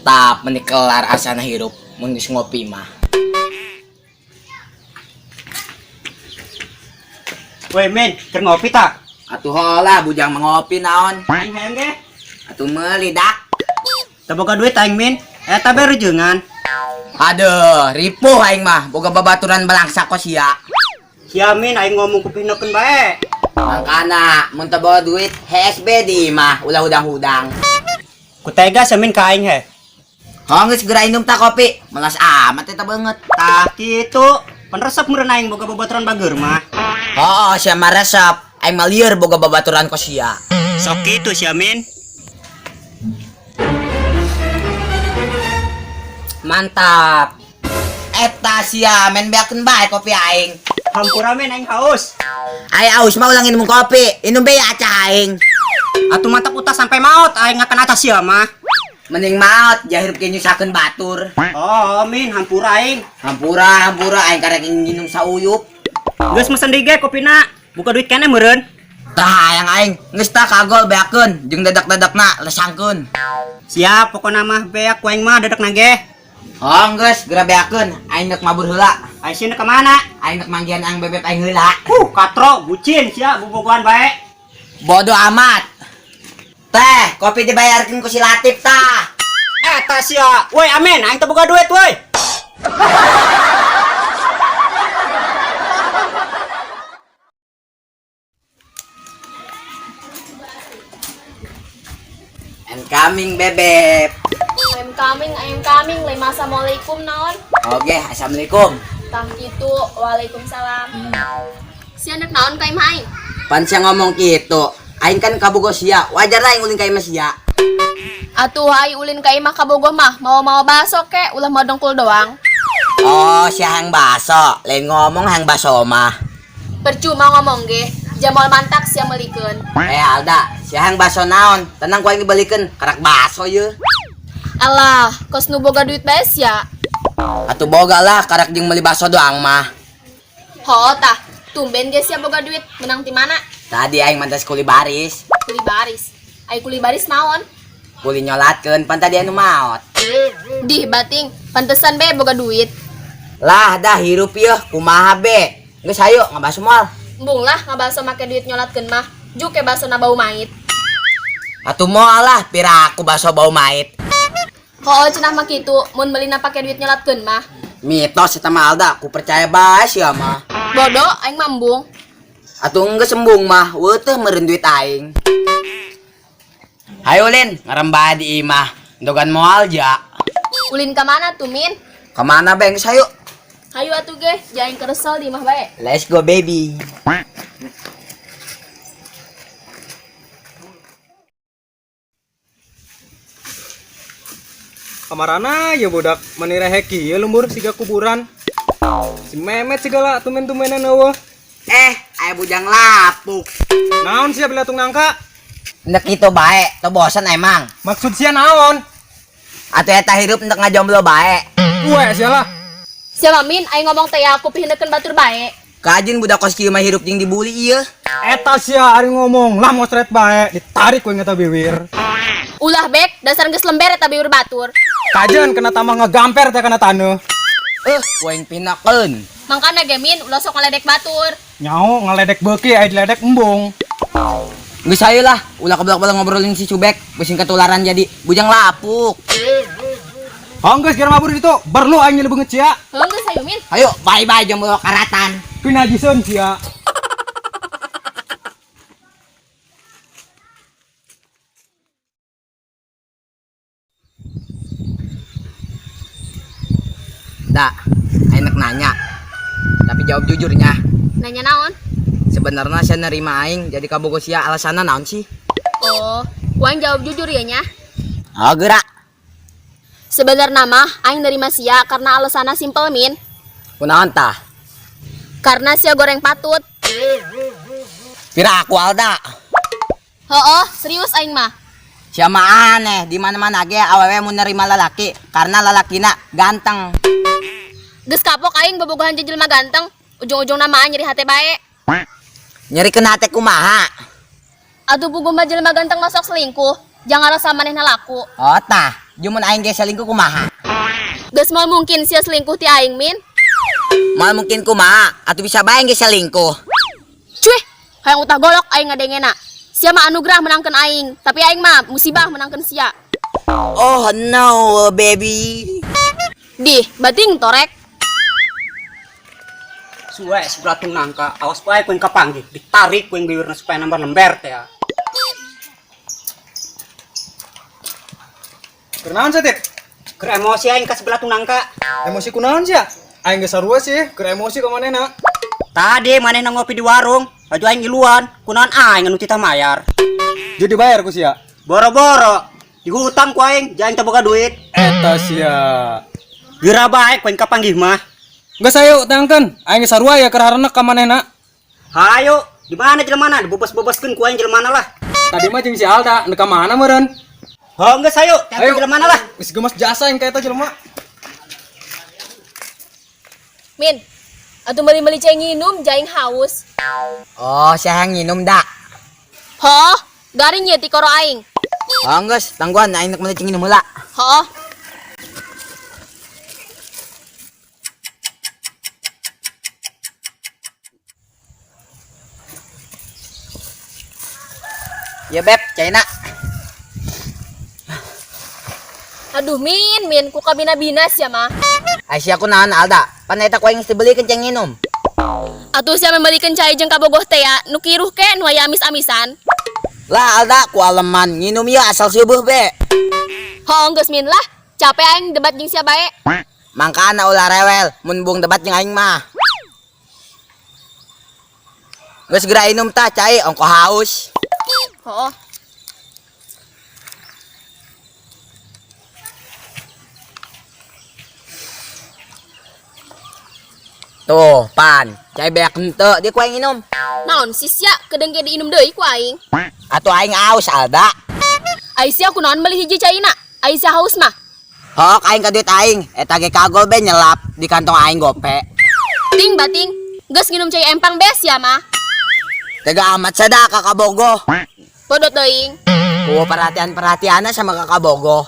Mantap, meni kelar asana hirup mun geus ngopi mah. Woi men, keur ngopi ta? Atuh hola bujang mah ngopi naon? Aing hayang ge. Atuh meuli dak. Teu boga duit aing min. Eta be rejengan. Aduh, ripuh aing mah boga babaturan balangsa kos sia. Sia min aing ngomong kupihnekeun bae. Mangkana mun teu boga duit HSB di imah ulah hudang-hudang. Ku tega sia min ka aing he. Hong geus geura indum ta kopi, melas amat eta beungeut. Tah kitu, pan resep meureun aing boga babaturan bageur mah. Oh, sia mah resep. Aing mah lieur boga babaturan kos sia. Sok kitu sia min. Mantap. Eta sia men beakeun bae kopi aing. Hampura min aing haus. Ai aus mah ulang minum kopi, inum be ya acah aing. Atuh mantap utas sampai maot aing ngakan atas sia mah. Mending maot ja hirup ge nyusahkeun batur. Oh, min hampura aing. Hampura, hampura aing karek nginum sauyup. Geus mesen deui ge kopina. Buka duit keneh meureun. Tah hayang aing, geus tah kagol beakeun jeung dadak-dadakna lesangkeun. Siap, pokona mah beak ku aing mah dadakna ge. Oh, geus geura beakeun, aing nek mabur heula. Aing sieun ka mana? Aing nek manggihan ang bebek aing heula. Katro, bucin sia bobogohan bae. Bodoh amat. Teh, kopi dibayarkeun ku si Latif tah. Eta sia. Woi, amin, aing teu boga duit woi. I'm coming bebek. I'm coming, I'm coming. Lima assalamualaikum naon. Oke, assalamualaikum. Tah kitu, waalaikumsalam. Sia nek naon ka imah aing? Pan sia ngomong kitu, aing kan kabogoh sia, wajar lah aing ulin ka imah sia. Atuh ai ulin ka imah kabogoh mah, mau-mau baso ke, ulah mau dengkul doang. Oh, sia hayang baso, lain ngomong hayang baso mah. Percuma ngomong ge, jamal mantak sia meulikeun. Alda, sia hayang baso naon? Tenang ku aing dibalikeun, karak baso ye. Alah, kos nu boga duit bae sia. Atuh boga lah, karak jeung meuli baso doang mah. Hoo tah, tumben ge sia boga duit, menang ti mana? Tadi aing mantas kuli baris. Kuli baris. Ai kuli baris naon? Kuli nyolatkeun, pan tadi anu maot. Dih bating, pantesan be boga duit. Lah dah hirup yeuh, kumaha be? Geus hayu ngabaso moal. Embung lah ngabaso make duit nyolatkeun mah. Juke basona bau mait. Atuh moal lah, pira aku baso bau mait. Hoo cenah mah kitu, mun meulina pake duit nyolatkeun mah. Mitos eta mah Alda, ku percaya bae sia mah. Bodoh, aing mah embung. Atuh enggeus embung mah, weuh meureun duit aing. Hayu Lin, ngarembah di imah. Dogan moal ja. Ulin ka mana tuh Min? Ka mana beng hayu? Hayu atuh ge, jaing keresel di imah bae. Let's go baby. Kamarana ya budak meni rehek ieu lembur siga kuburan. Si Memet segala tumen-tumenan eueuh. Aya bujang lapuk. Naon sia beli atung nangka? Nek kitu bae, teu bosen emang. Maksud sia naon? Atuh eta hirup nek ngajomblo bae. Uwe sia lah. Sia mah Min, aing ngomong teh ya aku pihineukeun batur bae. Kajin budak kos kieu mah hirup jeung dibully ieu. Eta sia ari ngomong lah mosret bae, ditarik ku eta biwir. Ulah bek, dasar geus lember eta biwir batur. Kajen kena tambah ngegamper teh kana taneuh. Ku aing pinakeun. Mangkana ge Min, ulah sok ngaledek batur. Nyao ngaledek beuki aya diledek embung. Geus hayu lah, ulah keblak-belak ngobrolin si Cubek, beusin ketularan jadi bujang lapuk. Oh geus geura mabur ditu, berlu aing nyeli beungeut sia. Heuh geus hayu Min. Hayu, bye-bye jomblo karatan. Pinajiseun sia. Da, aing nek nanya. Tapi jawab jujurnya. Nanya naon? Sebenarnya saya nerima aing jadi kabogoh sia alasanna naon sih? Oh, ku aing jawab jujur ya nya. Oh, gerak. Sebenarnya mah aing nerima sia karena alasanna simpel Min. Kunaon tah? Karena sia goreng patut. Pira aku Alda. Hooh, serius aing mah. Sia mah aneh, di mana-mana ge awewe mun nerima lalaki karena lalakina ganteng. Geus kapok aing bobogohan jeung jelema ganteng, ujung-ujungna mah nyeri hate bae. Nyeri kena hate kumaha? Atuh puguh mah jelema ganteng masuk selingkuh, jangan rasa manehna laku. Oh tah, Jumun aing ge selingkuh kumaha? Geus moal mungkin sia selingkuh ti aing, Min. Moal mungkin kumaha? Atuh bisa bae ge selingkuh. Cuih, hayang utah golok aing ngadengena. Sia mah anugerah menangkeun aing, tapi aing mah musibah menangkeun sia. Oh no, baby. Dih, bating torek. Suwe si belatung nangka, awas bae ku aing kapanggih, ditarik ku aing bibirna supaya nambah lember teh ya. Kunaon sih, Tip? Keur emosi aing ka si belatung nangka. Emosi kunaon sih ya? Aing geus sarua sih, keur emosi ka manehna. Tadi manehna ngopi di warung, baju aing ngiluan, kunaon aing anu titah mayar. Jadi bayar ku sia. Boro-boro, dihutang ku aing, jaing teu boga duit. Eta sia. Geura bae ku aing kapanggih mah. Geus ayo tangkeun, aing geus sarua ya keur harenek ka manehna. Hayo, di mana jelema na? Dibobos-boboskeun ku aing jelema lah. Tadi mah jeung si Alda, neuk ka mana meureun? Oh, geus hayu, Ayo. tangkeun jelema lah. Geus gemas jasa yang ka eta jelema. Min, atuh meuli-meuli cai nginum jaing haus. Oh, saya yang nginum dak. Hoh, garing ye ti koro aing. Oh, geus, tangguhan aing nek meuli nginum heula. Hoh. Ya beb, caina. Aduh Min, Min, ku kabina-bina sia mah. Ai sia kunaon Alda? Pan eta ku aing geus dibelikeun cai nginum. Atuh sia membelikeun cai jeung kabogoh teh ya, nu kiruh ke nu aya amis-amisan. Lah Alda, ku aleman nginum ieu asal seubeurh be. Hoh, geus Min lah. Capek aing debat jeung sia bae. Mangkana ulah rewel mun buung debat jeung aing mah. Geus geura inum tah cai ongko haus. Hoh. Tuh, pan, cai beak henteu dia ku aing inum. Naon sih sia kedeung ge diinum deui ku aing. Atuh aing aus Alda. Ai sia kunaon meuli hiji caina? Ai sia haus mah. Hok aing ka duit aing, eta ge kagol be nyelap di kantong aing gope. Ting bating, geus nginum cai empang be sia mah. Tega amat sada kakak bogoh. Bodot teuing. Ku perhatian-perhatianna sama kakak bogoh.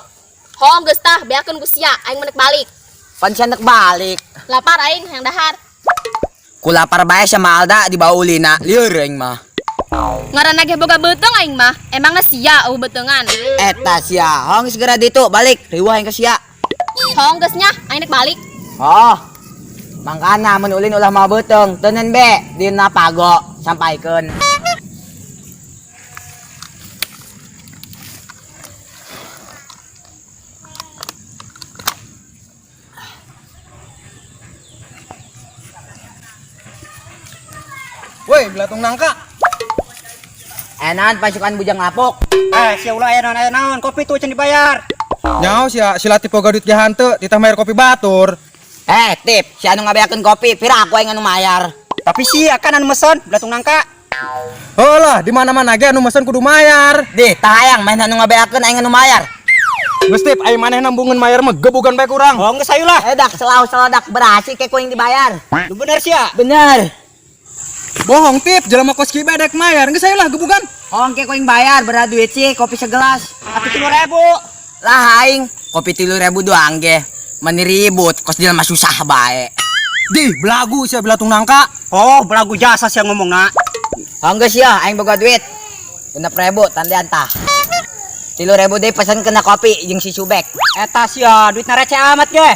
Hoh geus tah beakeun ku sia, aing menek balik. Pan sia nek balik. Lapar aing hayang dahar. Ku lapar bae sama Alda dibawa ulina, lieur aing mah. Ngaranna ge boga beuteung aing mah. Emangna sia eueuh beuteungan. Eta sia, hong segera ditu balik, riweuh aing ka sia. Hong geus nya, aing nek balik. Oh. Mangkana mun ulin ulah mau beuteung, teuneun be dina pago sampaikeun. Woi, belatung nangka. Enan pasukan bujang lapuk. Eh, sia ulah aya naon, kopi tuh can dibayar. Nyaho sia, si Latif boga duit ge hanteu, titah mayar kopi batur. Tip, si anu ngabeakeun kopi, pira aku aing anu mayar. Tapi sia kan anu mesen belatung nangka. Heuh lah, di mana-mana ge anu mesen kudu mayar. Dih, tah hayang main anu ngabeakeun aing anu mayar. Geus Tip, aing manehna embungeun mayar mah gebugan bae kurang. Oh, geus hayu lah. Dak selau seladak berasi ke ku aing dibayar. Lu bener sia. Bener. Bohong Tip, jelema kos kieu bae dek mayar. Geus hayu lah gebugan. Hong ke ku aing bayar berat duit sih kopi segelas. Atuh 3.000. Lah aing kopi 3.000 doang ge. Meni ribut kos jelema susah bae. Dih, belagu sia belatung nangka. Oh, belagu jasa sia ngomongna. Hong geus ya aing boga duit. 6.000 tandean tah. 3.000 deui pesen kena kopi jeung si Subek. Eta sia duitna receh amat ge.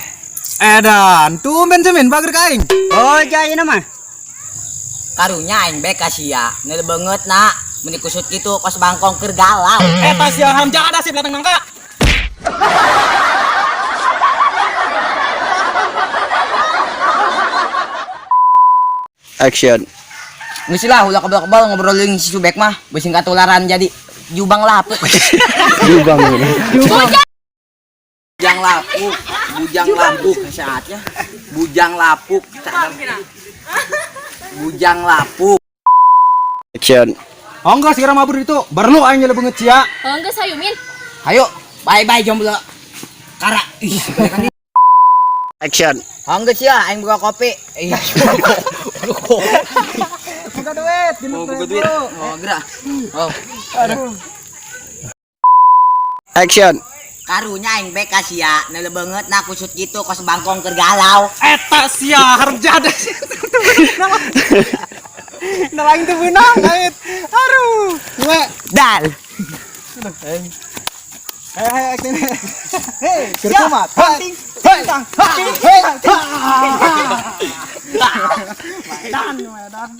Edan, tumben semin bager ka aing. Oh, jaya mah. Karunya aing bae ka sia. Neul beungeut na, mun dikusut kitu kos bangkong keur galau. Eta sia haram jadah sih belatung nangka. Action. Geus lah ulah kebal-kebal ngobrolin si Subek mah, beusi katularan jadi jubang lapuk. Jubang. Bujang lapuk, bujang lapuk saatnya. Bujang lapuk. Bujang lapuk. Action. Oh enggak, segera mabur itu. Berlu aing nyele beungeut sia. Hong geus hayu Min. Hayu, bye-bye jomblo. Kara. Ih, balikan di. Action. Oh geus ya, aing buka kopi. Ih. Buka duit, Oh, buka duit. Oh, gerak. Oh. Action. Karunya aing bek ka sia, neuleuh beungeut na kusut gitu kos bangkong keur galau. Eta sia harum jadah. Nah aing teu beunang aing. Aduh. We. Dal. Hey, hey, acting. Hey, keur kumat. Hey, hey, hey, hey. Medan, medan.